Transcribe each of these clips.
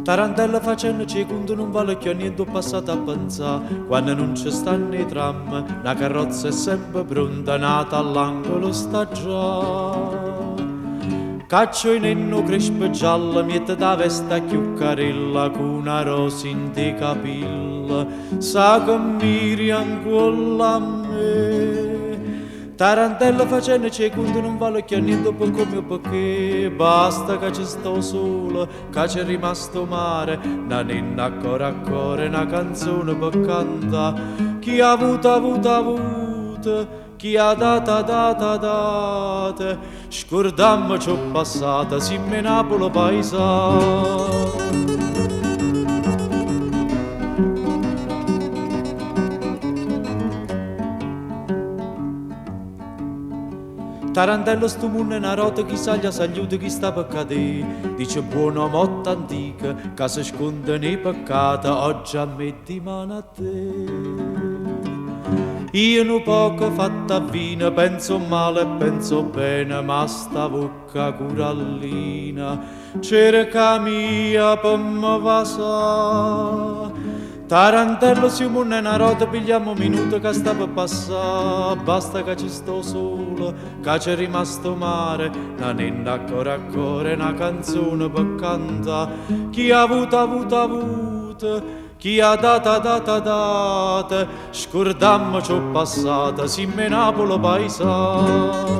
Tarantella facennoce 'e cunte nun vale cchiù a niente 'o ppassato a penzà. Quanno nun ce stanno 'e tramme, na carrozza è sempe pronta, n'ata all'angolo sta già. Caccia 'o nenno 'o crespo giallo, miettete 'a vesta cchiù carella cu na rosa 'int' 'e capille, sa che mmiria 'ncuollo a me. Tarantella facennoce 'e cunte nun vale cchiù a niente 'o peccomme e 'o pecché. Basta ca ce sta 'o sole, ca c'è rimasto 'o mare, na nenna a core a core, na canzone pe cantà. Chi ha avuto ha avuto ha avuto, chi ha dato ha dato ha dato, scurdammoce 'o ppassato, simm' 'e Napule paisà. Tarantella stu munno è na rota chi saglie ha sagliuto chi sta pe cadè. Dice buono 'o motto antico ca se scontano 'e peccate oggi a me dimane a te. Io nu poco fatto a vino penso 'o male e penso 'o bene ma sta vocca curallina cerca 'a mia pe me vasà. Tarantella si 'o munno è na rota pigliammo 'o minuto ca sta pe passà. Basta ca ce sta 'o sole, ca c'è rimasto 'o mare, na nenna a core a core, na canzone pe cantà. Chi ha avuto ha avuto ha avuto, chi ha dato ha dato ha dato, scurdammoce 'o ppassato, simm' 'e Napule paisà.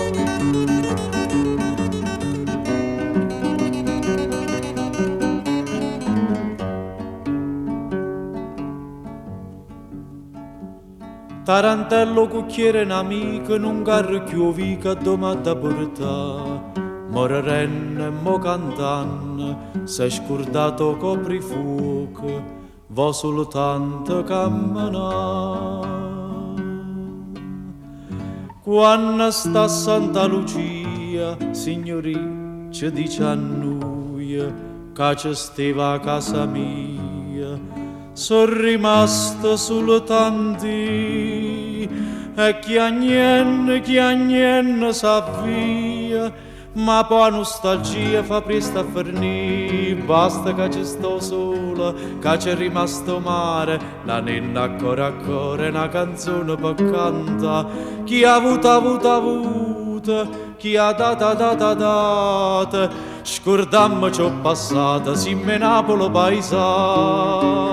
Tarantella 'o cucchiere è n'amico, nun 'ngarro cchiù 'o vico addò m'adda purtà. Mo rerenno e mo cantanno, s'è scurdato 'o coprifuoco, vo' sultanto cammenà. Quanno sta Santa Lucia, signurì, ce dice a nuje ca ce steva 'a casa mia, so' rimasto sultanto i' e chiagnenno chiagnenno s'avvia, ma po' 'a nustalgia fa priesto a fernì, basta ca ce sta 'o sole, ca c'è rimasto 'o mare, na nenna a core a core, na canzone pe cantà. Chi ha avuto ha avuto ha avuto, chi ha dato ha dato ha dato, scurdammoce 'o ppassato, simm' 'e Napule paisà.